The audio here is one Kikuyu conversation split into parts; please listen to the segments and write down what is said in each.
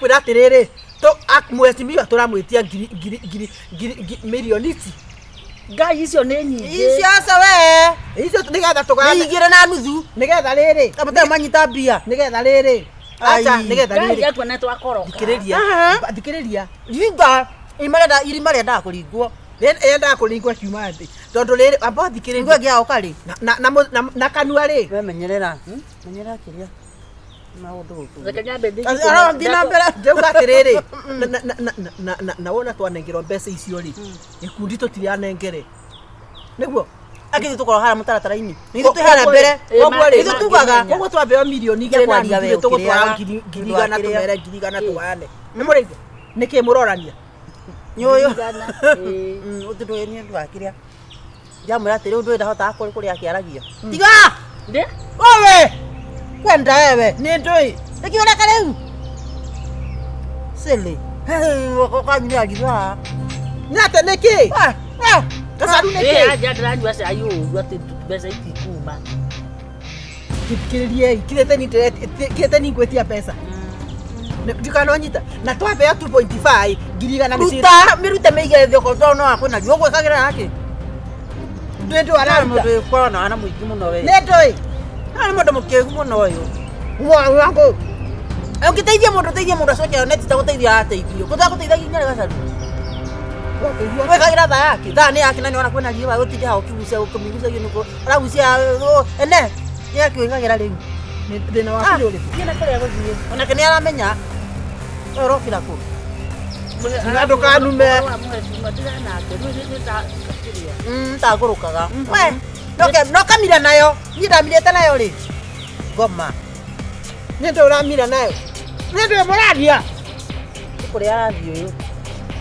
Ndĩrakwĩra atĩrĩrĩ, mheshimiwa tũramwĩtia ngiri ngiri ngiri ngiri mirioni ici. Ngai, icio nĩ nyingĩ. Icio aca we. Icio nĩgetha Nĩ tũgayane. 2.5. Nĩgetha rĩrĩ. Kamũtee manyita mbia. Nĩgetha rĩrĩ. Aca, Ai. nĩgetha Ngai rĩrĩ. akua nĩ twakoroka. Thikĩrĩria. Aha. Thikĩrĩria. Ringa irima rĩenda, irima rĩendaga kũringwo. Yendaga kũringwo kiuma thĩ. Tondũ rĩrĩ, amba ũthikĩrĩrie. Nĩguo ĩngĩaoka rĩ. Na kanua rĩ. We menyerera. Menyerera kĩrĩa maũndũ gũkũ. Reke nyambe thiĩ. Arathiĩ na mbere. Ndauga atĩrĩrĩ, na wona twanengerwo mbeca icio rĩ, gĩkundi tũtiranengere. Nĩguo? Akĩthiĩ tũkorwo harĩa mũtaratara-inĩ. Nĩ ithuĩ twĩ harĩa mbere. Koguo rĩ, Ithuĩ tugaga. Koguo twambeo 2,500 Kwaria we rĩ, tũgũtwara ũkĩrĩaga. ngiri Ũndũ igana wa kĩrĩa. tũmere 100,000 tũgayane. Nĩ mũraigua? Nĩkĩ mũrorania? Nyũyũ. Igana, ĩĩ. Ũndũ ũyũ nĩ ũndũ wa kĩrĩa. Ndamwĩra atĩrĩ, ũndũ ũyũ ndahotaga kũrĩa akĩaragia. Tiga! Ndĩ? Wewe! Kwenda wewe. Nĩ ndũĩ. Nĩkĩ ũreka rĩu? Silly. Kanyuria rithaa. Nĩ atĩ nĩkĩ? Gacaru Ĩĩ, nĩkĩ? anja ndĩranyua cai ũru atĩ mbeca itikuma. Thikĩrĩriei, kirĩte ni ngwĩtia mbeca. Ndikanonyita. Na twambeo 2.5 100,000 nĩ Ruta, mĩrute mĩige thĩ okorwo tondũ no akwĩna ruo. Ũgwĩkagĩra nakĩ? Ndũĩ ndũ araruta. Mũndũ ũkoragwo na wana mũingĩ mũno we. Nĩ ndũĩ. Nĩ mũndũ mũkĩgu mũno ũyũ. Mwangu. Ũngĩteithia mũndũ, teithia mũndũ acoke one ti ta gũteithia arateithio. Gũtagũteithagia nginya rĩ gacaru? Wĩkagĩra thaa yake. Thaa nĩ yake na nĩ wona kwĩna riũa gũtinde hau ũkĩgucia ũkĩmĩgucagia nĩguo ũragucia ene nĩ yake wĩkagĩra rĩu. Thĩna waku nĩ ũrĩkũ? Thiĩ na kũrĩa gũthiĩ. Onake nĩ aramenya. We ũrokĩra kũ? Tiga ndũkanume. Ũhoro wa mheshimiwa ndiranake, rĩu nĩ ta kĩrĩa. Ntagũrũkaga. We no kamira nayo. Niĩ ndamirĩte nayo rĩ. Ngoma. Nĩ ndũĩ ũramira nayo. Nĩ ndũĩ mũraria. Nĩ kũrĩa arathiĩ ũyũ.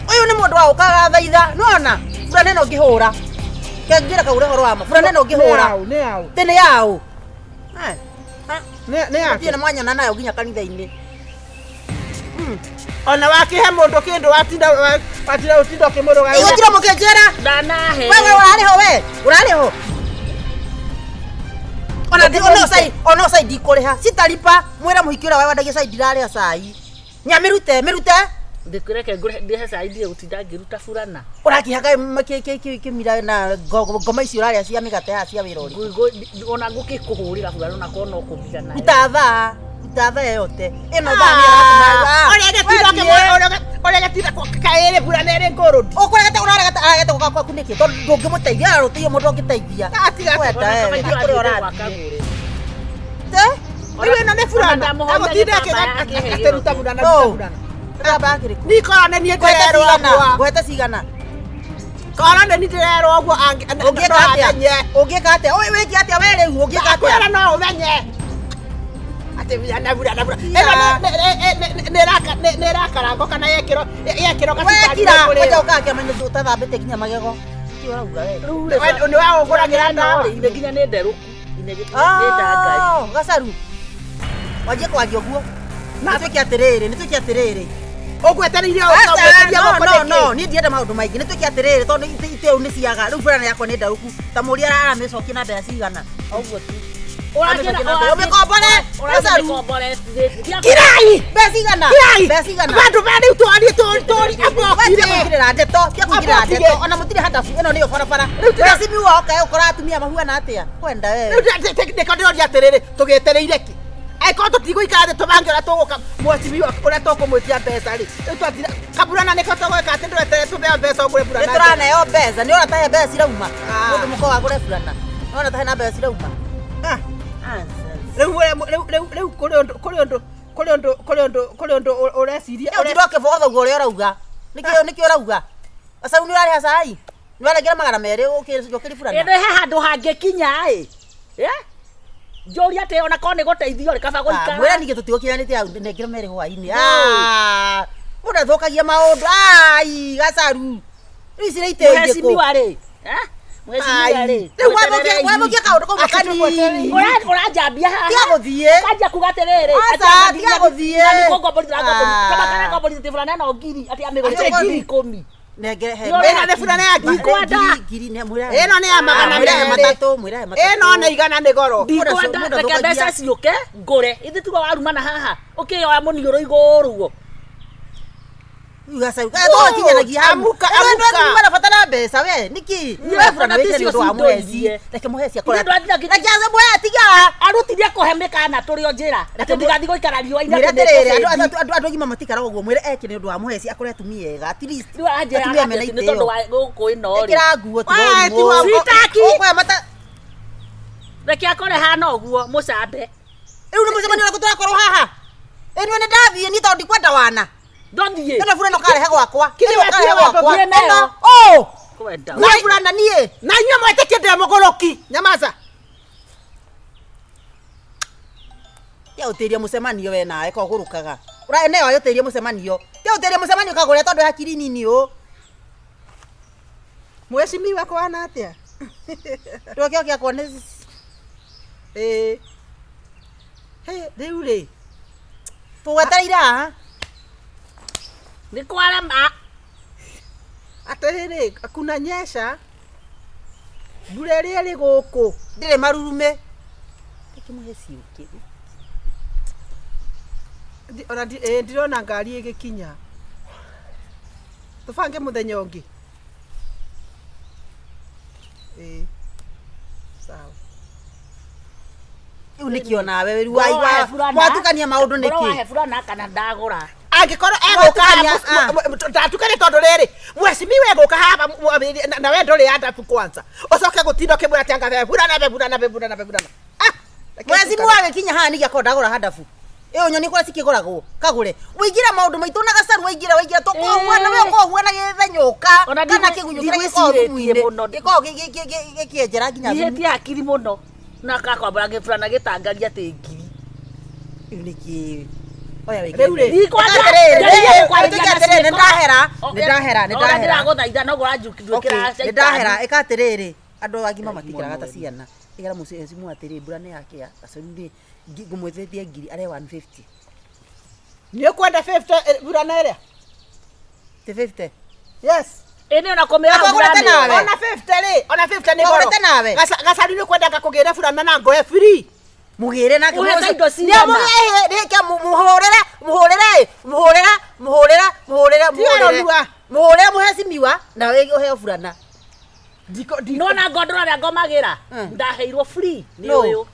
Ũyũ nĩ mũndũ wa gũkaga thaitha. Nĩwona? Burana ĩno ngĩhũra. Kengĩra kaure ũhoro wa ma. Burana ĩno ngĩhũra. Nĩ yaũ, nĩ yaũ. Tĩ nĩ yaũ. Nĩ yake. Thiĩ na mwanyona nayo nginya kanitha-inĩ. Ona wakĩhe mũndũ kĩndũ watinda watinda ũtinda ũkĩmũrũgamia. Igũtira mũkĩnjĩra. Ndanahe. Wewe ũrarĩ ho we? Ũrarĩ ho? Ona ndi ono cai, ono cai ndikũrĩha. Citaripa mwĩra mũhiki ũrĩa wendagia cai ndirarĩa cai. Nyamĩrute, mĩrute. Ndĩkũreke ngũre ndĩhe cai ndige gũtinda ngĩruta burana. Ũrakĩhaka kĩmira na ngoma icio ũrarĩa cia mĩgate haha cia wĩra ũrĩkũ? Ona ngũkĩkũhũrĩra burana ona korwo no kũmira nayo. Ruta thaa, ruta thaa yote. Ĩno thaa nĩ ĩratũma. Ũrĩa gĩtinda ũkĩmũ- ũrĩa gĩtinda kaĩrĩ burana ĩrĩ ngũrũndi. Ũkũregete ũraregete aregete gũka gwaku nĩkĩ? Tondũ ndũngĩmũteithia, ararũteithio mũndũ ũngĩteithia. Atiga Kwenda Ona wewe, kaba nĩ kũrĩa ithuĩ ũrathiĩ. gwakagũre. Te? Rĩu ĩno nĩ burana. Egũtinda akĩruta burana, ruta burana. Gĩtambaya kĩrĩkũ? Niĩ korwo nĩ niĩ Ngwete ndĩrerwo cigana? ũguo. Ngwete cigana? Korwo nĩ niĩ ndĩrerwo ũguo Ũngĩka no atĩa? amenye. Ũngĩka atĩa? Ũyũ wĩke atĩa we rĩu? Ũngĩka atĩa? Akwĩra no ũmenye. Atĩ burana burana burana. Ĩno nĩ ĩrakarangwo kana yekĩrwo yekĩrwo gacukari Wekira, nĩkũrĩo. kwanja ũkaga kĩama-inĩ ũtathambĩte nginya magego. Nĩkĩ ũrauga we? Nĩ waũgũragĩra ndawa. Ine nginya nĩ nderũku. Ine nĩ ndangai. Ah, gacaru. Wanjie kwaria ũguo. Nĩ twĩke atĩrĩrĩ, nĩ twĩke atĩrĩrĩ. Ũgwetereire Aca, ũgwetereire no, gũkũ no, nĩkĩ? no, niĩ ndienda maũndũ maingĩ. Nĩ twĩke atĩrĩrĩ, tondũ itĩ rĩu nĩ ciaga. Rĩu burana yakwa nĩ ndarũku. Ta mũria aramĩcokia na mbeca cigana. Ũguo tu. Ũmĩkombore, gacaru. Kirai! Mbeca cigana? Kirai! Mbeca cigana? Bandũ ba rĩu twarie tũri We tiga abokire. kũingĩrĩra ndeto, tiga kũingĩrĩra Abokire. ndeto. Ona mũtirĩ handabu, ĩno nĩyo barabara. Rĩu tiga- Mheshimiwa oka ũkora atumia mahuana atĩa? Kwenda wewe. Rĩu nĩko ndĩroria atĩrĩrĩ, tũgĩetereire kĩ? Angĩkorwo tũtigũikara thĩ tũbange ũrĩa tũgũka mheshimiwa ũrĩa tũkũmwĩtia mbeca rĩ, rĩu twatira kaburana nĩko tũgwĩka atĩ ndũretere tũheo mbeca ũgũre burana. Nĩ tũraneo mbeca, nĩ ũrona ta he mbeca cirauma. Ah. Mũndũ mũkoo agũre burana. Nĩ ũrona ta hena mbeca cirauma. Ah. Nonsense. Rĩu rĩu rĩu rĩu kũrĩ ũndũ kũrĩ ũndũ kũrĩ ũndũ kũrĩ ũndũ kũrĩ ũndũ ũreciria Rĩu ũtinda ũkĩbogotha ũguo ũrĩa ũrauga. Nĩkĩ nĩkĩ ũrauga? Gacaru nĩ ũrarĩha cai? Nĩ warengerera 200 ũkĩri burana? Ĩno he handũ hangĩkinya ĩ. Njũria atĩ ona korwo nĩ gũteithio rĩ kaba gũikara. Mwĩra ningĩ tũtigũkinyanĩte hau nengera 200 hwainĩ. Mũndũ athũkagia maũndũ. Ai, gacaru. Rĩu ici nĩ itĩ ingĩkũ? Mheshimiwa rĩ. Mheshimiwa rĩ. Rĩu wathũkia kaũndũ kau kanini. Ũranjambia haha. Tiga gũthiĩ. Ũkanjia kuga atĩrĩrĩ. Aca, tiga gũthiĩ. Nĩkũngomborithia Ah. kaba kana ngomborithia burana ĩno ngiri atĩ amĩgũrĩte Atĩ ngiri 10. Nengere he. Ĩno nĩ burana ya ngiri. Ndikwenda. Ngiri nĩ mwĩra. Ĩno nĩ ya magana Mwĩrahe merĩ. matatũ, mwĩrahe matatũ. Ĩno nĩ igana nĩ goro. Ndikwenda Mũndũ reke athũkagia. mbeca ciũke ngũre. Ithe tiga warumana haha. Ũkĩoya mũniũrũ igũrũ. Gacaru tũkinyanagia hau. Amuka, Andũ amuka. andũ marabatara mbeca we niki Niĩ we burana burana wĩke nĩ ticio ũndũ wa mũheci cindoirie. reke mũheci akora Ithe ndwathire ngĩ- reke aze mũheci tiga arutire kũhe mĩkana tũrĩ o njĩra atĩ ndigathiĩ gũikara riũa-inĩ mwĩre atĩ nĩ atĩrĩrĩ andũ- tũbĩndi. andũ andũ agima matikaraga ũguo mwĩre eke nĩ ũndũ wa mũheci akore atumia ega at least Rĩu anjĩraga atumia mena atĩ nĩ tondũ itĩo wa gũkũ ĩno rĩ ĩkĩra nguo Wee, ti wa- Sitaki. ũkoya mata reke akore hana ũguo mũcambe rĩu nĩ mũcemanio ũrĩkũ tũrakorwo haha ĩnue nĩ ndathiĩ niĩ tondũ ndikwenda wana ndothiĩ ĩno burana ũkarehe gwakwa Kĩrĩ Ĩno ũkarehe wetie gwakwa wathiĩ nayo. Ĩno, ũ kwenda na burana niĩ Na inyuĩ mwetĩkie ndĩ mũgũrũki. Nyamaza. tia ũtĩrie mũcemanio we nawe kogũrũkaga ũraneyo ayũtĩrie mũcemanio tia ũtĩrie mũcemanio kagũre tondũ hakiri nini ũ Mheshimiwa kwana atĩa? ndũkĩo gĩakwa nĩ Ĩĩ. Hĩ, rĩu rĩ. tũgwetereire haha nĩ kwarema Atĩrĩrĩ, kuna nyesha. Mbura ĩrĩa ĩrĩ gũkũ. ndĩrĩ marurume kĩmũheci ũkĩ Ona ĩĩ, ndirona ngari ĩgĩkinya. Tũbange mũthenya ũngĩ. Ĩĩ. Sawa. rĩu nĩkĩo nawe rĩu Ngoro wahe burana. mwatukania maũndũ Ngoro nĩkĩ wahe burana kana ndagũra Angĩkorwo egũka Mwatukania, ah. ndatukane tondũ rĩrĩ mheshimiwa egũka haha na we ndũrĩ andabu kwanza ũcoke gũtinda ũkĩmwĩra atĩ anga be burana be burana be burana be burana. Ah, reke mwecimu agĩkinya haha nĩgĩ akorwo ndagũra handabu ĩyo nyoni kũrĩa cikĩgũragwo kagũre waingĩra maũndũ maitũ na gacaru waingĩra waingĩra tũkohuana we ũkohuana gĩthenyũka Ona kana kĩgunyũ kĩrĩa gĩkoragwo ndigwĩcirĩtie thumu-inĩ mũno. gĩkoragwo gĩkĩenjera nginya thumu ihĩtie hakiri mũno na kakwambũra gĩburana gĩtangaria atĩ ngiri rĩu nĩkĩ oya Rĩu rĩ, Ndikwanja- Atĩrĩrĩ, njaria gũkwarĩria tuge na atĩrĩrĩ, ciĩko. nĩndahera, nĩndahera, nĩndahera. Ona ndĩragũthaitha no ũranduĩkĩra nĩ ndahera ĩka atĩrĩrĩ andũ agima matikĩraga ta ciana ĩgera mũcimu atĩrĩ mbura nĩ yakĩa gacaru rĩ ngũmwĩtĩtie ngiri arĩa 150 Nĩ ũkwenda 50 burana ĩrĩa? ti 50 Yes. ĩnĩ ona kũmĩra Twagũrĩte mbura nawe. Ona 50 rĩ, ona 50 nĩ goro. Twagũrĩte nawe. Gacaru nĩ ũkwenda ngakũgĩre burana na ngoe free. mugire nake Ũhete indo cigana? nĩamũgĩrĩke muhũrĩre muhũrĩre muhũrĩre muhũrĩre muhũrĩre Tiga muhũrĩre mũhecimiwa nawe ũheo burana Ndiko ndiko. nona ngondora ũrĩa ngomagĩra Mm. ndaheirwo free nĩ No. ũyũ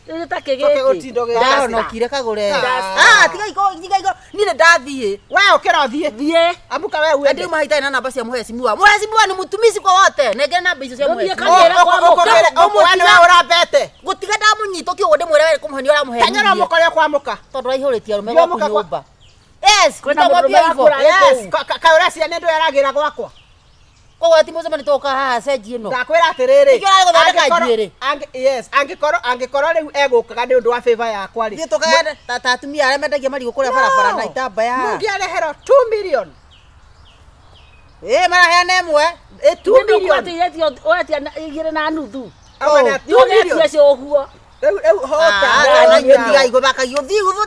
rĩu ta Coke kĩgĩkĩ gũtinda ũgĩka. ndahonokire kagũre Ndasta. Ah, tiga iko tiga iko niĩ nĩ ndathiĩ We ũkĩra ũthiĩ. thiĩ Amuka we uende. Ndio mahitai na namba cia mũhecimiwa mũhecimiwa nĩ mũtumisi kwa wote nengere namba icio cia Ndũthiĩ mũhecimiwa kagĩra kwa mũka. Ũkũgĩra nĩ we ũrambete. gũtiga ndamũnyita ũkĩũguo ndĩmwĩre we kũmũhenia ũramũhenirie Tanyara mũkore kwamũka. tondũ aihũrĩtie arũme Ndio gwaku mũka kwa- nyũmba yes Kwĩna ndamwambia mũndũrũme hivyo wakũra. Yes, kaĩ ũreciria nĩ ndũĩ aragĩra gwakwa? koguo ti mũcemanio tũgũka haha cenji ĩno Ndakwĩra atĩrĩrĩ. Nĩkĩo ũrarĩ gũthondeka angĩkorwo- njuĩrĩ? Yes, angĩkorwo angĩkorwo rĩu egũkaga nĩ ũndũ wa favor yakwa rĩ. Ithuĩ tũkaga ta ta atumia arĩa mendagia marigũ kũrĩa barabara na itambaya Mũngĩareherwo 2 million. ĩ maraheana ĩmwe Ĩ 2 million. ũretia igĩrĩ na nuthu Auga na 2 million. ũgetia ũguo Rĩu rĩu hota. Ah, tigai gũthakagio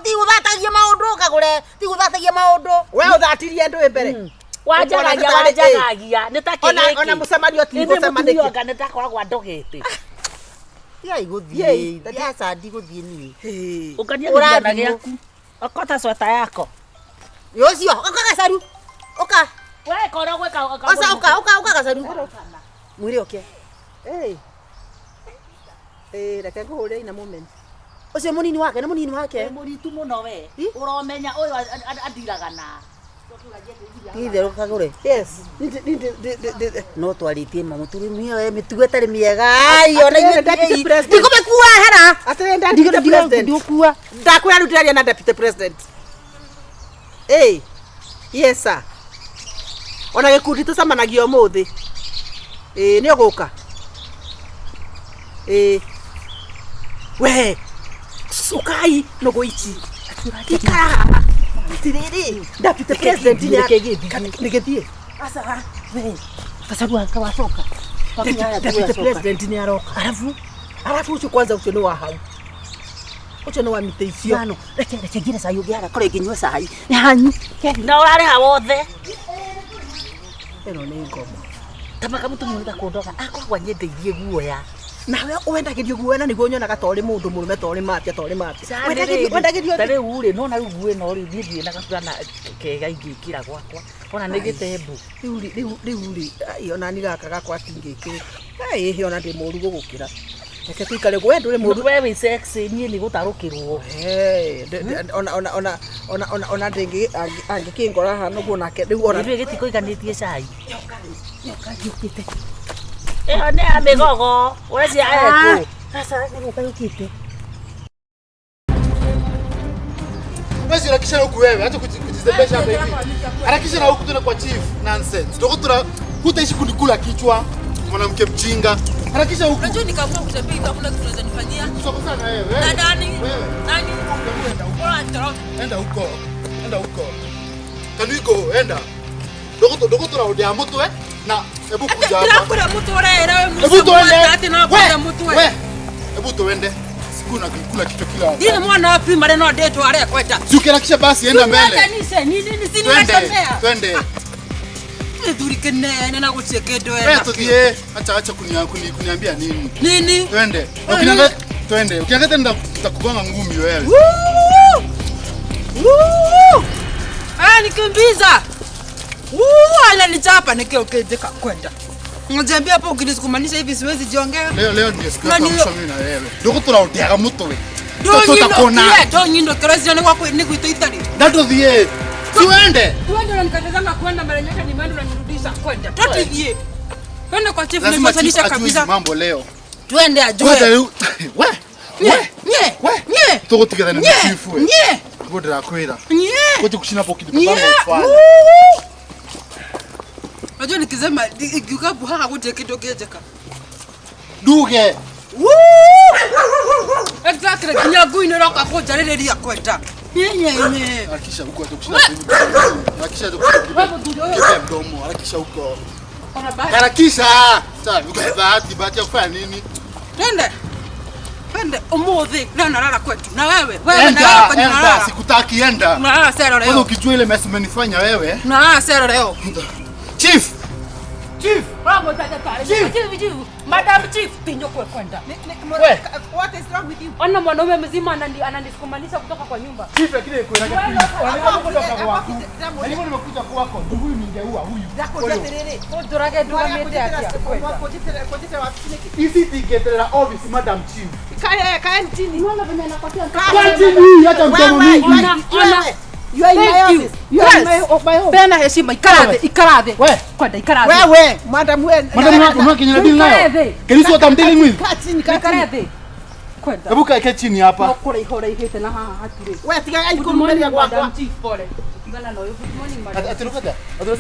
tigũthatagia maũndũ kagũre tigũthatagia maũndũ We ũthatirie ndũĩ mbere. Wanjagagia Ũkona tarĩ- wanjagagia nĩ ta Ona kĩgĩkĩ ona mũcemanio Ĩndĩ mũtumia tigũcemanĩtie. anga nĩ takoragwo andogete tigai Yei, gũthiĩ aca ndigũthiĩ niĩ ũkania Ũrathimwo. kĩgana gĩaku okota sweta yako Ĩ ũcio ũka gacaru ũka we korwo gwĩka oca ũka ũka ũka gacaru mwĩre ũke Ĩ. Ĩ reke ngũhũrĩre ina moment. ũcio mũnini wake nĩ mũnini wake mũritu mũno we Ĩ? ũromenya ũyũ andiraga na itherũ kagũre Yes. Ndi ndi ndi no twarĩtie mamũturumia we mĩtugo ĩtarĩ mĩega ai ona Atĩrĩrĩ, inyuĩ Deputy President. ndikũmĩkua hera Atĩrĩrĩ Deputy President. ndigũkua Ndakwĩra rĩu ndĩraria na Deputy President. Ĩ. Yes sir. Ona gĩkundi tũcemanagia ũmũthĩ. Ĩ nĩ ũgũka. Ĩ. We. Ũkai nũgũ ici. Ikara haha. Atirĩrĩ, Deputy President nĩ nĩ gĩthiĩ. aca we gacaru aka wacoka Deputy President nĩ aroka. arabu Arabu ũcio kwanza ũcio nĩ wa hau. Ũcio nĩ wa mĩtĩ icio. ithano reke reke ngire cai ũngĩ haria korwo ngĩnyua cai nĩ hanyu na ũrarĩha wothe Ĩno nĩ ngoma. tamaka mũtumia ũrenda kũndoga akoragwo anyendeirie guoya Nawe wendagĩrio guo na nĩguo nyonaga ta ũrĩ mũndũ mũrũme ta ũrĩ mafia ta ũrĩ mafia. Wendagĩrio wendagĩrio ta rĩu rĩ nona rĩu nguo ĩno rĩ niĩ ndirĩ na gaburana kega ingĩkĩra gwakwa ona nĩ gĩtembu. Rĩu rĩ rĩu rĩu rĩ ai ona ni gaka gakwa tingĩkĩrĩ. Ai ona ndĩ mũru gũgũkĩra. Reke tũikare we ndũrĩ mũru. We wĩ sexy niĩ nĩ gũtarũkĩrwo. Ona ona ona ona ona ona ndĩngĩ angĩkĩngora haha nĩguo nake rĩu ona Ithuĩ gĩtikũiganĩtie cai. Yoka yũkĩte. Ĩyo nĩ ya mĩgogo ũrecia ekũ. Sasa nĩ gũka yũkĩte. Wewe harakisha na huku wewe, acha kujizembesha hapa hivi. Harakisha na huku tena kwa chief. Nonsense. Ndio tuna hutaishi kunikula kichwa, mwanamke mjinga. Harakisha huku. Unajua nikaamua kutembea hivi hakuna kitu unaweza nifanyia. Sasa na wewe. Na nani? Wewe. Nani? Bora nitoroke. Enda huko. Enda huko. Can we go? Enda. Dogo dogo tuna moto eh? Na hebu kuja hapa. Ndakura mtu ora era wewe. Hebu tuende. Ati na mtu wewe. Hebu tuende. Siku na kula kichwa kila wakati. Ndine mwana wa primary no ndetu are kweta. Si ukiharakisha basi enda mbele. Ni nini si Twende. nimetembea. Twende. Nithuri kinene na gutie kindu Wewe tuthie. Acha acha kuniambia nini? Nini? Twende. Ukiangalia twende. Ukiangalia tena nitakugonga ngumi wewe. Ah, nikimbiza. Ananichapa nikiokejeka kwenda. Ngojambia hapo ukinisukumanisha hivi siwezi jiongea. Leo leo ndio siku ya mwisho mimi na wewe. Ndio turaondeaga mutwe. Tutakona. Ndio kerezi ni kwako ni kuito itali. Ndio Tuende. Tuende unanikatazanga kwenda mara nyaka ni mimi unanirudisha kwenda. Tutie. Twende kwa chief nimeshanisha kabisa. Mambo leo. Twende ajue. We. We. We. We. Tuko together na chief we. Nye. Ngo ndirakwira. Nye. Kote kushina hapo kitu kama ufanye. Unajua nikisema ikiuka haha gute kitu kiejeka. Duge. Exactly kinya ngui nĩ roka kũnjarĩrĩria kwenda. Nye nye. Harakisha huko acha kushina. Harakisha huko. Wewe mdomo, harakisha huko. Harakisha. Sasa uko bahati bahati ya kufanya nini? Twende. Twende umuthi leo nalala kwetu. Na wewe, wewe nalala kwenye nalala. Sikutaki enda. Nalala sero leo. Wewe ukijua ile mess umenifanya wewe. Nalala sero leo. Chief. Chief. Bravo tata tata. Chief, chief. Madam Chief, tinyo kwa kwenda. What is wrong with you? Ona mwanaume mzima ananisukumanisha kutoka kwa nyumba. Chief akile iko na kitu. Nilikuwa nimekuja kwako, huyu ningeua huyu. Ndurage ndugamite atia. Isi tingeterera office Madam Chief. Kae kae chini. Unaona venye anapatia. Kae chini hata mdomo mingi. Ona. You are in my office. You are in my home. Pena heshima ikarathe ikarathe. We. Kwenda ikarathe. Wewe, madam wewe. Madam unaona kenye na deal nayo? Can you see what I'm dealing with? Kaa chini, kaa chini. Kwenda. Hebu kae chini hapa. No kura ihora ihete na haha hatirĩ. Wewe tiga alikurumeria gwakwa. Chief pole. Tigana na good morning madam. Ati Atirukata.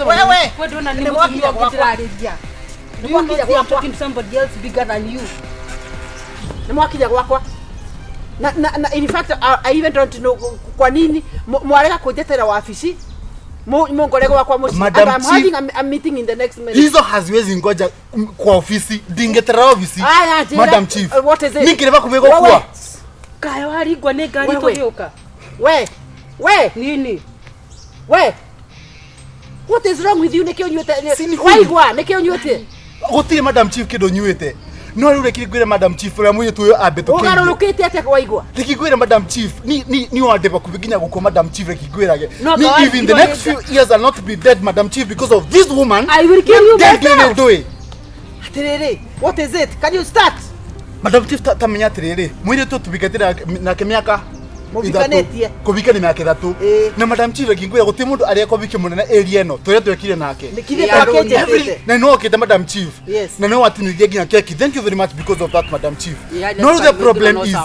Wewe. Wewe ndona ni mũtumia ũngĩndĩrarĩria. Ni mwakinya gwakwa. Talking to somebody else bigger than you. Ni mwakinya gwakwa. Na na in fact I even don't know kwa nini mwarega kunjetera wafici mungorego wakwa muci. And I'm having a meeting in the next minute. Hizo haziwezi ngoja kwa ofisi, ndingetera ofisi. Madam Chief. What is it? Nikireva kubego kwa. Kayo haringwa nĩ ngari tũgĩũka. We. We. Nini? We. What is wrong with you nĩkĩ ũnyuĩte? Waigua nĩkĩ ũnyuĩte? Gũtirĩ Madam Chief kĩndũ nyuĩte. No rĩu reke ngwĩre Madam Chief ũrĩa mũirĩtu ũyũ ambĩtũkĩire. Ũgarũrũkĩte atĩa waigua? Reke ngwĩre Madam Chief, ni wandeba kubiginya gũkua Madam Chief reke ngwĩrage. Ni if in the next few years I'll not be dead Madam Chief because of this woman. I will kill you myself. Atĩrĩrĩ, what is it? Can you start? Madam Chief tamenya atĩrĩrĩ, mũirĩtu tũbikatĩra nake mĩaka Mũbikanĩtie. Kũbika nĩ mĩaka ĩtatũ. Na Madam Chief reke ngwĩre gũtirĩ mũndũ arĩa kũbikia mũnene area ĩno tũrĩa twekire nake. Na no okĩte Madam Chief. Na no watinithia nginya keki. Thank you very much because of that Madam Chief. No the problem is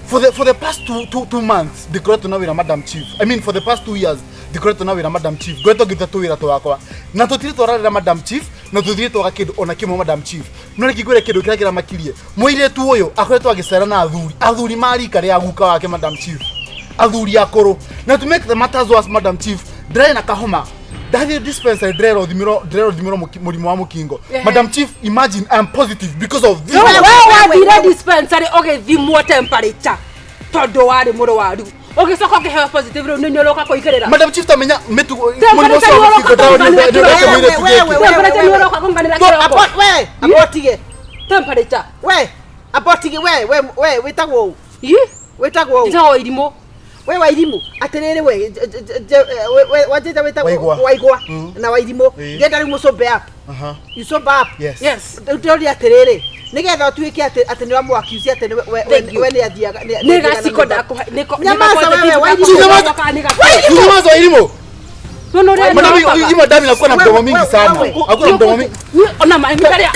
for the past two months ndikoretwo na wĩra Madam Chief. I mean for the past 2 years ndikoretwo na wĩra Madam Chief. Ngoretwo ngĩruta tũwĩra twakwa. Na tũtirĩ twararĩra Madam Chief na tũtirĩ twaga kĩndũ ona kĩmwe Madam Chief. No reke ngwĩre kĩndũ kĩrĩa kĩramakirie. Mũirĩtu ũyũ akoretwo agĩcera na athuri. Athuri marika rĩa guka wake Madam Chief. Athuri akũrũ. Na to make the matters worse Madam Chief, ndĩrarĩ na kahoma. Ndathi dispensary ndĩrerwo thimĩrwo mũrimũ wa mũkingo. Madam Chief, imagine I am positive because of this. Wewe wathire dispensary ũgĩthimwo temperature tondũ warĩ mũrwaru. Ũgĩcoka ũkĩheo positive rĩu nĩ ũroka kũigĩrĩra. Madam Chief tamenya mĩtugo mũrimũ ũcio wa mũkingo ndĩrarĩ temperature nĩ ũroka kũnganĩra kĩroko. We, abotige. Temperature. We. Abotigi we we we wĩtagwo ũ? Ĩ? Wĩtagwo ũ? Njĩtagwo Irimũ. We Wairimũ, atĩrĩrĩ we wanjĩta wĩtagwo Waigwa. Waigwa na Wairimũ. Ĩĩ. Ngenda rĩu mũcombe up. Aha. You sober up. Yes. Yes. Rĩu ndĩroria atĩrĩrĩ, nĩgetha ũtuĩke atĩ atĩ nĩ wamũ-accuse atĩ nĩ we Thank you. we nĩ athiaga nĩ- Nĩ nĩ athiaga gaciko na ndakũhe. Nyamaza wewe, Wairimũ. Nyamaza Wairimũ. Nona ũrĩa Madam, nyokaga. hii madam inakuwa na mdomo mingi Wewe, sana. wewe. Hakuna mdomo mingi. Ni ona maĩ ndarĩa.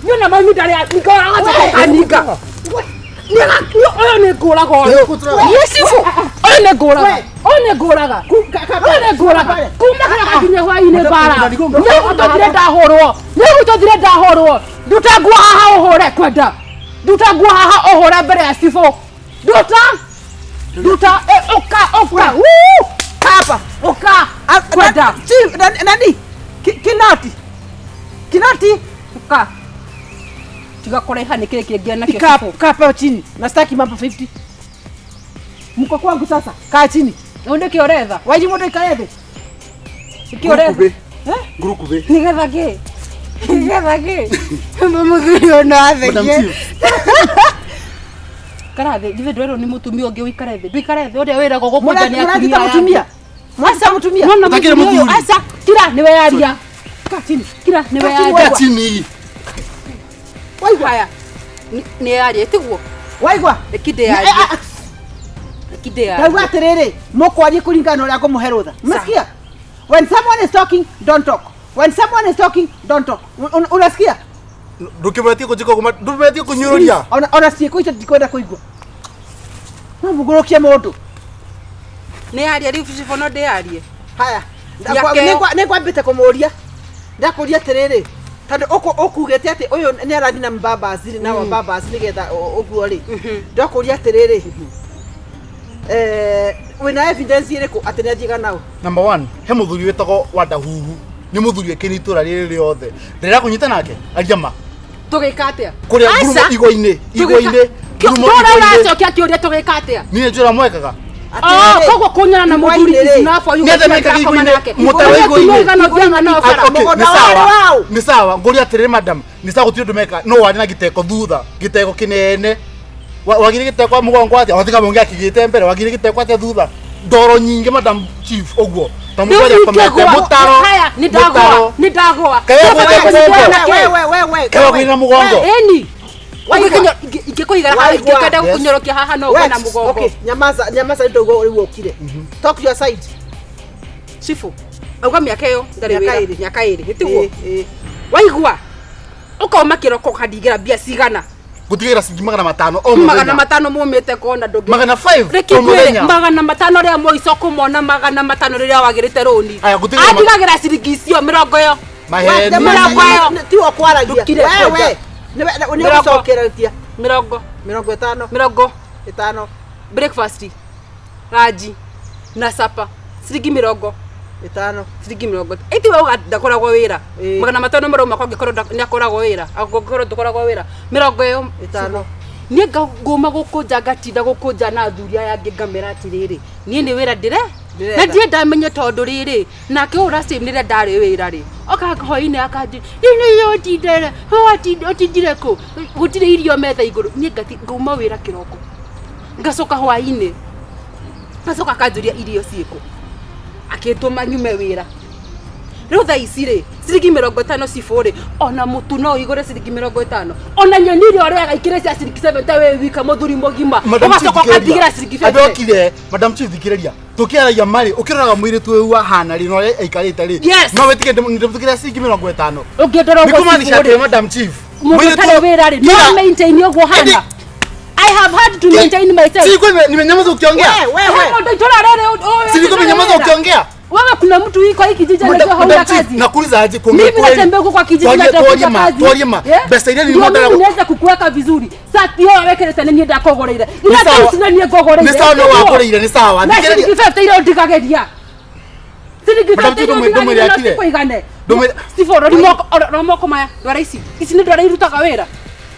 Ni ona maĩ ndarĩa. Nikanika. Ũyũ nĩ ngũraga ũyũ. Nĩ cibũ. Ũyũ nĩ ngũraga. Ũyũ nĩ ngũraga. Ũyũ nĩ ngũraga. Kuma kĩroko nginya hwaĩ-inĩ mbara. Nĩ gũtũthire ndahũrwo. Nĩ gũtũthire ndahũrwo. Nduta nguo haha ũhũre kwenda. Nduta nguo haha ũhũre mbere ya cibũ. Nduta. Nduta. Ũka ũka. Woo! Hapa. Ũka. Kwenda. Chief, nani? Kinoti. Kinoti. Ũka. Tiga kũraiha nĩ kĩrĩ kĩngĩ nakĩo Kaa cibũ. kaa pale chini. Na sitaki mambo 50. Mko kwangu sasa. Kaa chini. Rĩu nĩkĩ ũretha? Wairimũ ndũikare thĩ. Nĩkĩ ũretha? Ngurukube. Nĩgetha kĩ? Nĩgetha kĩ? Mũthuri ũyũ no Madam athekie. Chief. Ikara thĩ, githĩ ndwerwo nĩ mũtumia ũngĩ ũikare thĩ. Ndũikare thĩ ũrĩa wĩragwo gũkũnja nĩ Mũranjĩta atumia aya mũtumia. angĩ. Mwanjĩta mũtumia. Nona Ũtakĩrĩ mũtumia ũyũ, mũthuri. aca, kira nĩwe yaria. Kaa chini. Kira nĩwe Kaa chini. yaria. Kaa chini. Waigua. Haya. Nĩ yaria tiguo? Waigua. Reke ndĩyarie. Reke ndĩyarie. Ndauga atĩrĩrĩ, mũkwarie kũringana na ũrĩa ngũmũhe rũtha. Umesikia? When someone is talking, don't talk. When someone is talking, don't talk. Unasikia? Ndũkĩbetie kũnjĩka ũguo, ndũbetie kũnyũrũria. Ona ona ciĩko icio ndikwenda kũigua. No mũgũrũkie mũndũ. Nĩ yaria rĩu cibũ no ndĩyarie. Haya. Nĩakeo. Nĩngwambĩte kũmũria. Ndakũria atĩrĩrĩ, tondũ ũkugĩte atĩ ũyũ nĩ arathiĩ na mbambaci rĩ, na wambambaci nĩgetha ũguo rĩ. Ndakũria atĩrĩrĩ, wĩna evidence ĩrĩkũ atĩ nĩ athiaga nao? Number one, he mũthuri wĩtagwo Wandahuhu. Nĩ mũthuri wĩkĩire itũra rĩrĩ rĩothe. Ndĩrera kũnyita nake, aria ma. Tũgĩka atĩa? Kũrĩa Aca. ngurumo igwa-inĩ, igwa-inĩ, ngurumo Tũra igwa-inĩ. ũracokia kĩũria tũgĩka atĩa? Niĩ njũra mwekaga. Oh, koguo kunyana na muthuri Igwa-inĩ is rĩ. enough for you Nĩ atĩa gũthiĩ mekaga ndakoma igwa-inĩ? nake. Mũtaro Ũrĩa igwa-inĩ. atumia aigana ũthiaga nao bara. Ah, okay, Mũgũnda nĩ sawa. warĩ waũ? Nĩ sawa, ngũria atĩrĩrĩ madam, nĩ sawa gũtirĩ ũndũ meka, no warĩ na gĩteko thutha, gĩteko kĩnene. Wagire gĩteko mũgongo atĩa? Watiga mũngĩ akĩgĩte mbere, wagire gĩteko atĩa thutha? Ndoro nyingĩ madam chief ũguo. Ta mũndũ arĩa akomete mũtaro. Haya, nĩ ndagũa, nĩ ndagũa. Kaĩ Kaba wagwĩte kũnyitwo mũgongo? na kĩ? We, we, we, we, Kaĩ wagwĩrĩra mũgongo? Ĩni. Waigua. Ingĩkũigara haha, Waigua. ingĩkenda Yes. gũkũnyorokia haha no ũgwe na mũgongo. Okay, nyamaza, nyamaza ndio rĩu ũkire. Talk your side. Chifu, auga mĩaka ĩyo ndarĩ Mĩaka wĩra, ĩrĩ. mĩaka ĩrĩ, nĩ tiguo? Ĩ, ĩ. Waigua? Ũkauma kĩroko ũkandigĩra mbia cigana? Ngũtigĩra ciringi 500 o Magana mũthenya. matano mumĩte kona ndũngĩ. 500 Reke o ngwĩre, mũthenya. 500 rĩa mũico kũmona 500 rĩrĩa wagĩrĩte rũni. Aya, ngũtigĩra Atigagĩra ciringi icio mĩrongo ĩyo. Maheni. Mĩrongo ĩyo. Ti wo kwaragia. Ndũkire We, kwenda. we. Nĩ Mĩrongo. ũgũcokereria. Mĩrongo. 50. Mĩrongo. Ĩtano. Breakfast, ranji na sapa ciringi mĩrongo Ĩtano. ciringi mĩrongo ĩti we uga ndakoragwo wĩra Ĩĩ. 500 marauma kwa angĩkorwo nĩ akoragwo wĩra angĩkorwo ndũkoragwo wĩra mĩrongo ĩyo Ĩtano. Niĩ ngũma gũkũnja ngatinda gũkũnja na athuri aya angĩ ngamera atĩrĩrĩ niĩ nĩ wĩra ndĩre Ndĩretha. na ndirĩ ndamenye tondũ rĩrĩ nake ũyũ ũracĩ rĩrĩa ndarĩ wĩra rĩ oka hwainĩ akanjĩ nĩ ũtindere ũtindire kũ gũtirĩ irio metha igũrũ niĩ ngauma wĩra kĩroko ngacoka hwainĩ ngacoka akanjũria irio ciĩkũ akĩtũma nyume wĩra rĩu thaa ici rĩ ciringi 50 cibũ rĩ ona mũtu no ũigũre ciringi 50 ona nyeni iria ũrĩaga ikĩrĩ cia ciringi 70 wĩ wika mũthuri mũgima Madam Chief, ũgacoka thikĩrĩria. ũkandigĩra ciringi Ambe 50 okire, Madam Chief thikĩrĩria. Tũkĩaragia marĩ, ũkĩroraga mũirĩtu ũyũ ahana rĩ, na ũrĩa aikarĩte rĩ. Yes. No wĩtĩkie ndĩmũtigĩre ciringi 50. ũngĩndora Nĩ ũguo kũmaanisha cibũ atĩ rĩ Madam Chief. mũndũ mũirĩtu ũtarĩ wĩra rĩ Kira. no maintain ũguo hana Ĩndĩ- I have had to maintain myself. Si kwani nimenyamaza ukiongea? We, we, we. Mũndũ itũra rĩrĩ ũyũ Si nilikuwa nimenyamaza ukiongea? Wewe kuna mtu iko hiki kijiji Madam- anajua hauna Madam Chief, kazi. nakuuliza aje kuongea Mimi kweli? natembea huko kwa kijiji natafuta Twarie ma, kazi. twarie ma. Yeah? Mbeca iria Ndio nilikuwa mimi niweze kukuweka vizuri. Sati hiyo wekere tene niĩ ndakũgũrĩire. Nĩ sawa. Ira ici niĩ ngũgũrĩire. Nĩ sawa no wakũrĩire, nĩ sawa. Na Thikĩrĩria. ciringi 50 iria ũndigagĩria. Ciringi Madam 50 Chief, iria ndũmwĩre ũndigagĩria no akire. cikũigane. Ndũmwĩre- Steve, rori moko, rora moko maya. Ndwara ici. Ici nĩ ndwara irutaga wĩra.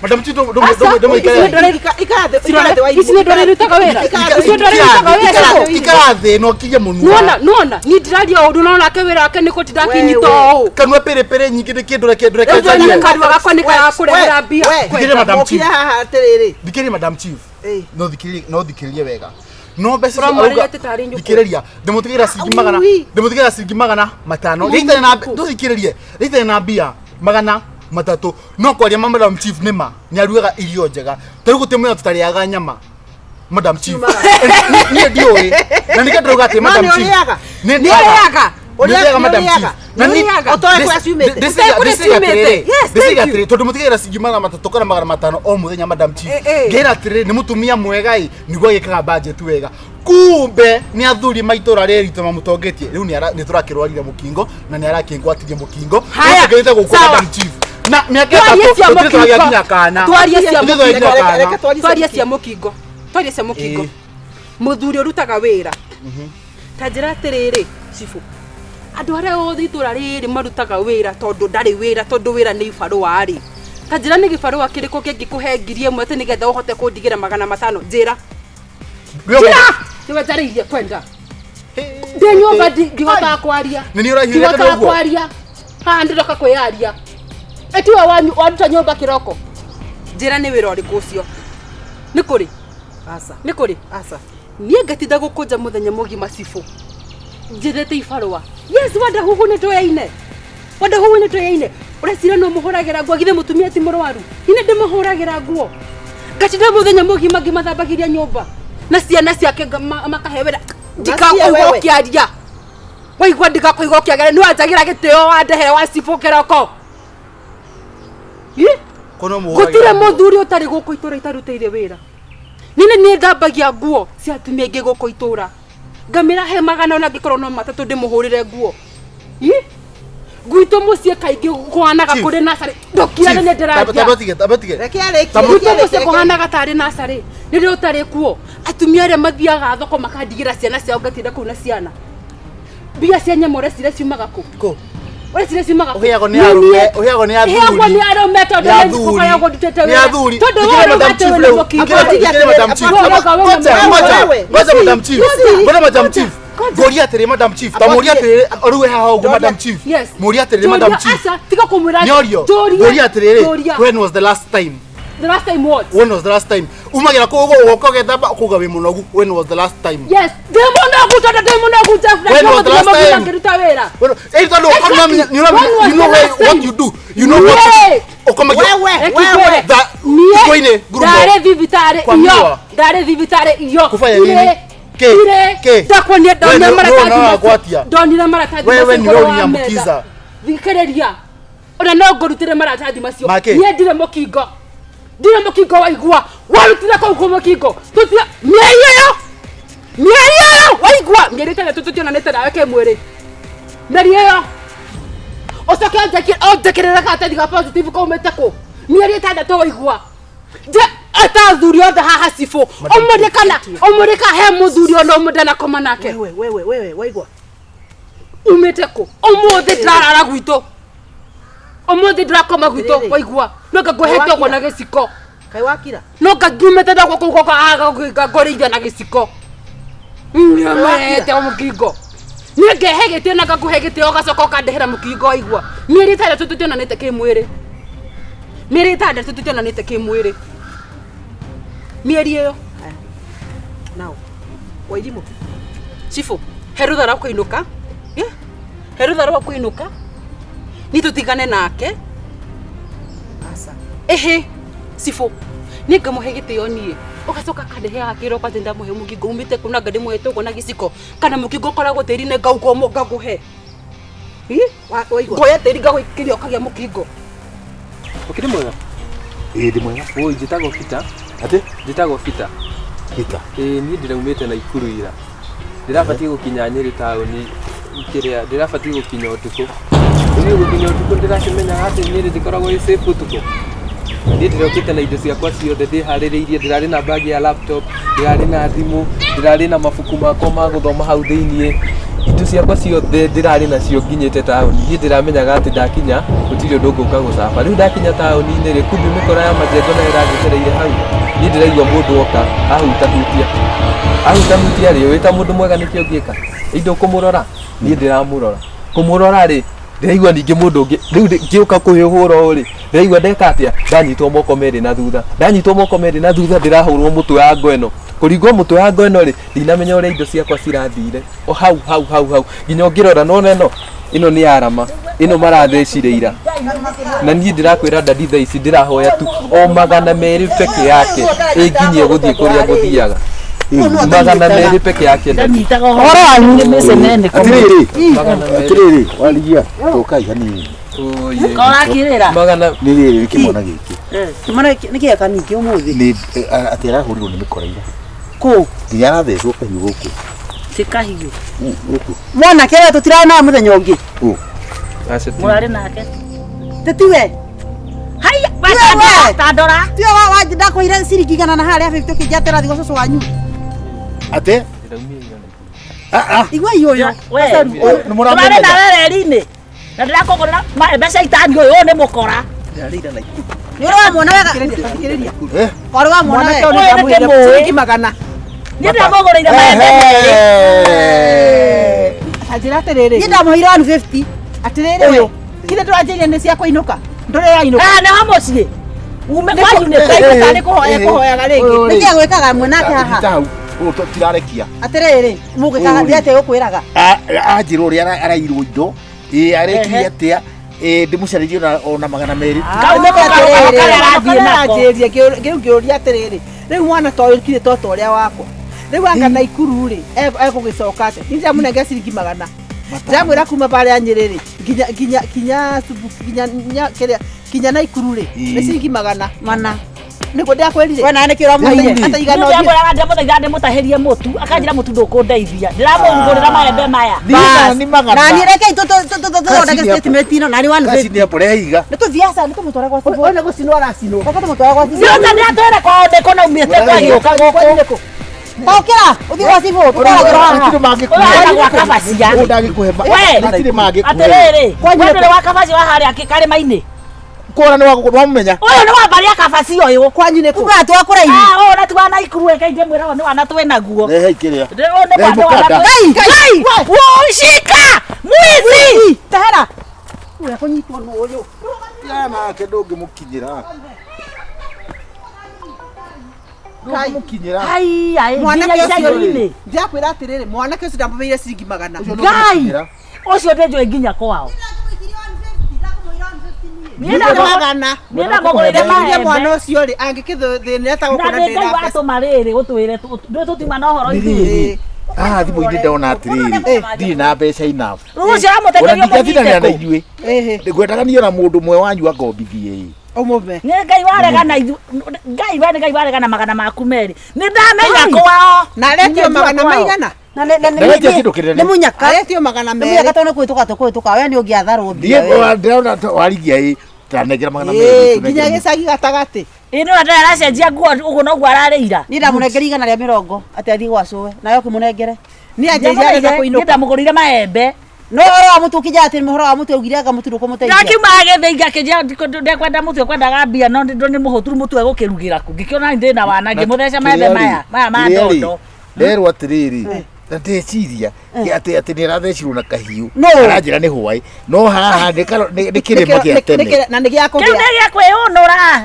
Madam Chief, ndũmũikare thĩ. Ici nĩ ndwara irutaga wĩra. Ici nĩ ndwara irutaga wĩra. Ikara thĩ na ũkirie mũnua. Nuona, nuona, ni ndiraria ũndũ no nake wĩra wake nĩ gũtinda akinyita ũũ. Kanua pĩrĩpĩrĩ nyingĩ nĩ kĩndũ reke ndũreke Rĩu njarie. niĩ kanua gakwa nĩ karakũrehera mbia. Thikĩrĩria Madam Chief. Haha atĩrĩrĩ. Thikĩrĩria Madam Chief. No thikĩrĩrie, no thikĩrĩrie wega. No mbeca icio Ũramwarĩria arauga atĩ tarĩ nyũkwa. thikĩrĩria, ndĩmũtigĩra ciringi magana, ndĩmũtigĩra ciringi 500. Rĩitarĩ na ndũthikĩrĩrie, rĩitarĩ na mbia 300. No kwaria ma Madam Chief nĩ ma, nĩ arugaga irio njega. Ta rĩu gũtirĩ mũthenya tũtarĩaga nyama. Madam Chief. Niĩ ndiũĩ. Na nĩkĩo ndĩrauga atĩ Madam Chief. Nĩ Nĩ ũrĩaga. Nĩ Madam Chief. Na Nĩ ũrĩaga. Ũtoĩ kũrĩa ciumĩte. Ũtoĩ kũrĩa ciumĩte. Yes, ndĩciga thank you. atĩrĩ tondũ mũtigĩra ciringi 300 kana 500 o mũthenya Madam Chief. Ngera atĩrĩrĩ nĩ mũtumia mwega ĩ nĩguo agĩkaga budget wega. Kumbe nĩ athuri maitũra rĩrĩ ritũ mamũtongetie rĩu nĩ tũrakĩrwarire mũkingo na nĩ arakĩngwatirie mũkingo. Haya, Rĩu tũkĩrĩte gũkũ sawa. Madam Chief. Na mĩaka Twarie 3 cia tũtirĩ tũragĩa mũkingo. nginya kana. Twarie cia Tũtirĩ tũragĩa nginya mũkingo. kana. Twarie cia mũkingo. Twarie cia mũkingo. Mũthuri ũrutaga wĩra. Ta njĩra atĩrĩrĩ, cibũ. Andũ arĩa othe itũra rĩrĩ marutaga wĩra tondũ ndarĩ wĩra tondũ wĩra nĩ ibarũa rĩ. Ta njĩra nĩ gĩbarũa kĩrĩkũ kĩngĩkũhe 1000 atĩ nĩgetha ũhote kũndigĩra 500? Njĩra. Njĩra! Nĩwe njarĩirie kwenda. Ndĩ nyũmba ndihotaga kwaria. Nĩ niĩ ũrahiũrĩte Ndihotaga ũguo? kwaria. Haha ndĩroka kwĩyaria. Ĩtiwe waruta nyũmba kĩroko. Njĩra nĩ wĩra ũrĩkũ ũcio? Nĩ kũrĩ? Aca. Nĩ kũrĩ? Aca. Niĩ ngatinda gũkũnja mũthenya mũgima cibũ. Njethete ibarũa. Yes, wanda huhu nĩ tũyaine. Wanda huhu nĩ tũyaine. Ũreciria no mũhũragĩra nguo githĩ mũtumia ti mũrwaru. Niĩ ndĩmũhũragĩra nguo. Ngatinda mũthenya mũgima ngĩmathambagĩria nyũmba. Na ciana ciake makahe wĩra. Ndikakũigua ũkĩaria. Waigua ndikakũigua ũkĩaria. Nĩ wanjagĩra gĩtĩo wandehere wa cibũ kĩroko. Gũtirĩ mũthuri ũtarĩ gũkũ itũra itarutĩire wĩra. Nini niĩ thambagia nguo cia atumia aingĩ gũkũ itũra. Ngamĩra he 400 ona angĩkorwo no 3 ndĩmũhũrĩre nguo. Gwitũ mũciĩ kaingĩ kũhanaga kũrĩ nacarĩ. Ndũkirane nĩ ndĩraria. Gwitũ mũciĩ kũhanaga tarĩ nacarĩ. Rĩrĩa ũtarĩ kuo atumia arĩa mathiaga thoko makandigĩra ciana ciao ngatinda kũu na ciana. Mbia cia nyama ũreciria ciumaga kũ? Kũ? Ũreciria ciumaga kũ? Ũheagwo nĩ arũme, ũheagwo nĩ athuri. Heagwo nĩ arũme tondũ Nĩ nĩ ngũkoragwo ndutĩte Nĩ wĩra. athuri. Tondũ Thikĩrĩria wewe Madam ũrauga Chief atĩ rĩu. wĩna mũkingo. Thikĩrĩria Madam Chief. Ngoja Madam Chief. Ngoja Madam Chief. Ngoria atĩrĩ Madam Chief. Ta mũria atĩrĩ ũruge haha ũguo Madam Chief. Yes. Mũria atĩrĩ Madam Chief. Aca, tiga kũmwĩra. Nĩorio. Ngoria atĩrĩrĩ. When was the last time? The last time what? When was the last time? Umagira kũu ũguo ũgoka ũgethamba ũkauga wĩ mũnogu. When was the last time? Yes. Ndĩ mũnogu tondũ ndĩ mũnogu Jeff. Na When was the last time? ngĩruta wĩra. Ĩĩ tondũ Exactly. you know When was you know the last what time? you do. You know what Niĩ. ũkomagia. Wewe. Niĩ. Niĩ. Ngurumo. Ndarĩ thibitarĩ Kwa iyo. miwa. Ndarĩ thibitarĩ iyo. Kũbanya nini? Kĩ? Kĩ? Ndakuonia Wewe ndonire nĩ- maratathi nĩ macio. ũragwatia. Ndonire maratathi Wewe macio nĩ igũrũ wa ũraniambukiza. metha. Thikĩrĩria. Ona no ngũrutĩre maratathi macio. Makĩ? Niĩ ndirĩ mũkingo. Ndirĩ mũkingo waigua. Warutire kũu kũ mũkingo. Tũtira mĩeri ĩyo. Mĩeri ĩyo waigua. Mĩeri 6 tũtionanĩte nawe kĩmwĩrĩ. Mĩeri ĩyo. Ũcoke ũnjĩkĩrĩre karatathi ga positive kaumĩte kũ? Mĩeri 6 waigua. Nje ata athuri othe haha cibũ. Ũmũrĩ kana ũmũrĩ ka he mũthuri ona ũmwe ndanakoma nake. Wewe wewe waigua. Umĩte kũ? Ũmũthĩ ndĩrarara gwitũ. Ũmũthĩ ndĩrakoma gwitũ waigua. No ngangũhete ũguo na gĩciko. Kaĩ wakira? No ngangiumĩte ndakwa kũu gwakwa ngũrĩithia na gĩciko. Nĩũmete mũkingo. Niĩ ngehe gĩtĩo na ngakũhe gĩtĩo ũgacoka ũkandehera mũkingo waigua. Mĩeri 6 tũtionanĩte kĩmwĩrĩ. Mĩeri 6 tũtionanĩte kĩmwĩrĩ. Mĩeri ĩyo. Now. Wairimũ. Cibũ, he rũtha rwa kũinũka. He rũtha rwa kũinũka. Niĩ tũtigane nake. Aca. Ĩhĩ, cibũ. Niĩ ngamũhe gĩtĩo niĩ. Ũgacoka akandeheaga kĩroko atĩ ndamũhe mũkingo umĩte kũ na nga ndĩmũhete ũguo na gĩciko. Kana mũkingo ũkoragwo tĩri-inĩ ngauga ũmwe ngakũhe. Waigua. Ngoya tĩri ngagũikĩria ũkagĩa mũkingo. Ũkĩrĩ mwega? Ĩĩ ndĩ mwega. Oi, njĩtagwo Peter. Atĩ? Njĩtagwo Peter. Peter. Ĩĩ niĩ ndĩraumĩte Naikuru ira. Ndĩrabatiĩ gũkinya Nyĩrĩ taũni kĩrĩa ndĩrabatiĩ gũkinya ũtukũ. Rĩu gũkinya ũtukũ ndĩrakĩmenyaga atĩ Nyĩrĩ ndĩkoragwo ĩ safe ũtukũ. Niĩ ndĩrokĩte na indo ciakwa ciothe ndĩharĩrĩirie, ndĩrarĩ na bag ya laptop, ndĩrarĩ na thimũ, ndĩrarĩ na mabuku makwa ma gũthoma hau thĩiniĩ. Indo ciakwa ciothe ndĩrarĩ nacio nginyĩte taũni niĩ ndĩramenyaga atĩ ndakinya gũtirĩ ũndũ ngũka gũcaba rĩu ndakinya taũni-inĩ rĩ kumbi mĩkora ya majengo nayo ĩranjetereire hau niĩ ndĩraigua mũndũ oka ahutahutia ahutahutia rĩ wĩta mũndũ mwega nĩkĩo ũngĩka indo kũmũrora niĩ ndĩramũrora kũmũrora rĩ ndĩraigua ningĩ mũndũ ũngĩ rĩu ngĩũka kũhũra ũũ rĩ ndĩraigua ndeka atĩa ndanyitwo moko merĩ na thutha ndanyitwo moko merĩ na thutha ndĩrahũrwo mũtwe wa ngo ĩno kũringwo mũtwe wa ngo ĩno rĩ ndinamenya ũrĩa indo ciakwa cirathire o hau hau hau hau nginya ũngĩrora nona ĩno ĩno nĩ arama ĩno marathecire ira na niĩ ndĩrakwĩra ndadi thaa ici ndĩrahoya tu o 200 peke yake ĩnginyie gũthiĩ kũrĩa ngũthiaga 200 peke yake ndadi ũhoro wanyu nĩ mĩcenene Atiriri atiriri waligia tokai hanini korakirĩra magana nĩ rĩrĩ kĩmwana gĩkĩ Kĩmwana nĩ kĩeka ningĩ ũmũthĩ nĩ atĩ arahũrirwo nĩ mĩkora ira kũ nginya arathecwo kahiũ gũkũ ti kahiũ gũkũ mwanake we tũtirarĩ nawe mũthenya ũngĩ mũrarĩ nake tĩtiwe haiya tandora tiwe ndakũheire ciringi 100 na harĩa 50 ũkĩnjatĩra thigo cũcũ wanyu atĩ igua ũyũ tũrarĩ nawe reri-inĩ na ndĩrakũgũrĩra mbeca itani ũyũ nĩ mũkora nĩ ũrĩ wamuona wega ũrĩ wamuona wega ũyũ nĩ ndĩmũĩ ciringi 100 niĩ ndĩramũgũrĩire maembe merĩ anjĩra atĩrĩrĩ niĩ ndamũheire 150 atĩrĩrĩ we kile ndũranjĩire nĩ cia kũinũka ndũrĩ ũrainũka haha nĩho mũciĩ ume kwanyu nĩ kũ nĩ kũhoya kũhoyaga rĩngĩ nĩkĩ gwĩkaga mwanake haha hau tirarekia atĩrĩrĩ mũgwĩkaga ndĩ atĩa gũkwĩraga anjĩra ũrĩa arairwo indo ĩ arekire atĩa ndĩmũcarĩrie ona 200 kau nĩko karũgano karĩa arathiĩ nako aranjĩria rĩu ngĩũria atĩrĩrĩ rĩu mwana ta ũyũ kirĩ tota ũrĩa wakwa rĩu anga Naikuru rĩ egũgĩcoka atĩa niĩ ndĩramũnengera ciringi 100 ndĩramwĩra kuma barĩa Nyĩrĩ rĩ nginya nginya nginya nginya kĩrĩa kinya Naikuru rĩ nĩ ciringi 100 mana nĩguo ndĩrakwĩrire we nawe nĩkĩ ũramũheire ata igana ũthiĩ ndĩramwĩraga ndĩramũthaitha ndĩmũtahĩrie mũtu akanjĩra mũtu ndũkũndeithia ndĩramũgũrĩra maembe maya na niĩ rekei tũthondeke statement ĩno na nĩ 150 nĩ rehiga nĩ tũthiĩ aca nĩ tũmũtware gwa cibũ nĩ gũcinwo aracinwo reke tũmũtware gwa cibũ nĩũta ndĩratwĩre kwao ndĩkũ na umĩte kwagĩũka gũkũ Tokĩra ũthiĩ gwa cibũ tũtwaragĩrwo haha ũyũ gwa kabacia we atĩrĩrĩ we ndũrĩ wa kabacia wa harĩa karĩma-inĩ kora nĩ wamũmenya ũyũ nĩ wa mbarĩ ya kabacia ũyũ kwanyu nĩ kũ uga atĩ wa kũraihu ũyũ na ti wa Naikuru reke ndĩmwĩra ũyũ nĩ wana twĩ naguo rehe kĩrĩa ũyũ nĩ wana Ngai Ngai Ũcika mwizi tahera ũrĩa kũnyitwo nĩ ũyũ tigana nake ndũngĩmũkinyĩra ndũngĩmũkinyĩra ai mwanake nginya ũcio icagi-inĩ ndĩrakwĩra atĩrĩrĩ mwanake ũcio ndamũheire ciringi 100 Ngai ũcio ndĩnjũĩ nginya kwao niĩ ndamũgũrĩire maembe mwana ũcio rĩ angĩkĩthĩnĩra ta gũkũ na nĩ Ngai watũma rĩrĩ ũtwĩre tũtiuma na ũhoro ithuĩ haha thimũ-inĩ ndona atĩrĩrĩ ndirĩ na mbeca enough rĩu ũcio aramũtekeria ndingatindanĩra na mũnyite kũ inyuĩ ngwendaga niĩ ona mũndũ ũmwe wanyu angombithie ĩ ũmũme nĩ Ngai waregana ithu Ngai we nĩ Ngai waregana magana maku merĩ nĩ ndamenya kwao na aretio 100 maigana na Ndaretia kĩndũ kĩnene. nĩ mũnyaka aretio 200 nĩ mũnyaka tondũ nĩ kũhĩtũka tũkũhĩtũka we nĩ ũngĩatharwo mbia niĩ ndĩrona warigia ĩ tanengera 200 nginya gĩcagi gatagatĩ ĩ nĩ ũrĩa aracenjia nguo ũguo noguo ararĩira niĩ ndamũnengeri 120 atĩ athiĩ gwa cũwe nawe ũkĩmũnengere niĩ anjĩrire arenda niĩ kũinũka ndamũgũrĩire maembe no ũhoro wa mũtu ũkĩnjĩra atĩ ũhoro wa mũtu augire anga mũtu ndũkũmũteithia ndakiuma agĩthĩi ngakĩnjĩra ndekwenda mũtu ekwendaga mbia no nĩ mũhũturu mũtu egũkĩrugĩra kũ ngĩkĩona ndĩ na wana ngĩmũtheca maembe maya maya ma ndondo nderwo atĩrĩrĩ na ndeciria atĩ atĩ nĩ arathecirwo na kahiũ aranjĩra nĩ hwaĩ no haha nĩ kĩrĩma gĩa tene na nĩ gĩa kĩu kũgĩa nĩ gĩa kwĩyũnũra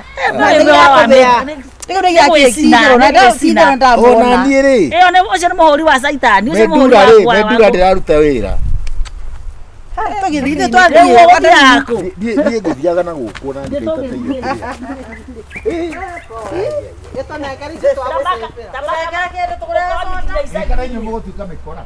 Rĩu nĩ gĩa kĩcithero na ndacithero ona ndamwona niĩ rĩ ĩyo nĩ ũcio nĩ mũhũri wa caitani ũcio nĩ mũhũri mendura rĩ wa mendura ndĩraruta wĩra tũgĩthiĩ Rĩu twathiĩ ũgũthiaga kũ niĩ ngũthiaga na gũkũ na nĩkĩo Gĩtũnengere icio twagũcĩbĩra. itateire kana inyuĩ mũgũtuĩka mĩkora